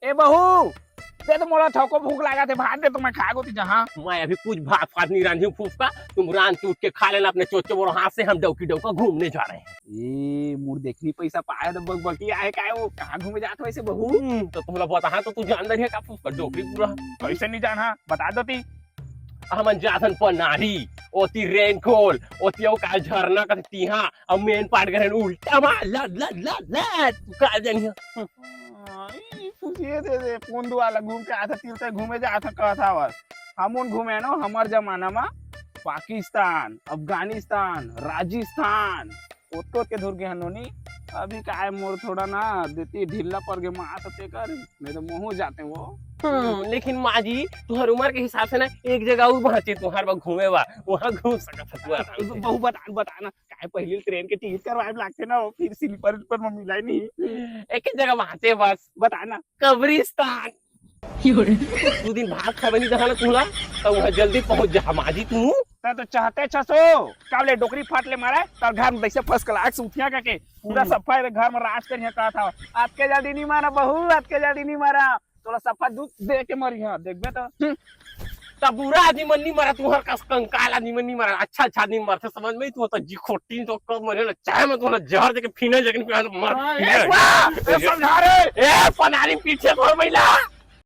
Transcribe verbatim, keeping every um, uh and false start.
ए बहू, दे तो मोला थको भूख लागत हे, भात दे तो मैं खा गोती जहाँ। मैं अभी कुछ भात फात नहीं रांधी हूँ फूफका, तुम रांध के उठ के खा लेना अपने चोचे बोरो हाथ से, हम डौकी डौका घूमने जा रहे हैं। ए, मुड़ देखनी पैसा पाए तो बकबकी आए का हे वो, कहाँ घूमे जात हो ऐसे बहू? हम्म, तो तुमला बताहा तो तू जानदार है का फूफका डोकरी पूरा? कैसे नहीं जाना, बता दो ती। हमन जाथन पनारी, ओती रेनकोल, ओती अउ का झरना कथे तिहा, अब मेन पाट गए उल्टा मा, ल, ल, ल, ल, तू का जानिया। हाँ, ई खुशिये दे दे, कोन दुआला घूम के आथा, तीर ते घूमे जा आथा, कहत हवस। हमन घूमे नो, हमर जमाना मा पाकिस्तान, अफगानिस्तान, राजस्थान, ओतो के धुर के हनोनी। अभी काय मोर थोड़ा ना देती ढीला पर के माँ सते कर, नहीं तो मोहू जाते वो। हम्म, लेकिन माँ जी, तुहर उम्र के हिसाब से ना एक जगह अउ बाँचे तुहर बर घूमे बर, वहाँ घूम सकत हस तू आराम से। बहू बता, बता ना, काय पहले ट्रेन के टिकट करवाए लागते ना, फिर स्लीपर पर में मिला ही नहीं। एक ही जगह बाँचे बस। बता ना। कब्रिस्तान। दू दिन भात खाए बर नहीं दहा ना तुला, तब वहाँ जल्दी पहुँच जा, माँ जी तू। तैं तो चाहते छसो, काबले डोकरी फाट ले मारे, तब घर में बैसे फर्स्ट क्लास उठिया करके, पूरा हम्म। सफा रे घर में राज करिया कहत हव। आज के जल्दी नहीं मारा बहू, आज के जल्दी नहीं मारा, तोला सफा दुख दे के मरिया, देखबे तो। हम्म। तब बुरा आदमी मन नहीं मरा, तुहर कस कंकाल आदमी मन नहीं मरा, अच्छा अच्छा आदमी मरथे, समझ में? तू तो जी खोटी तो कब मरे ना, चाहे मैं तुहर जहर देके फिनल जगन पे मर। हाँ, ए, ए, वाह, ए, समझा रे। ए, पनारी पीछे तोर महिला।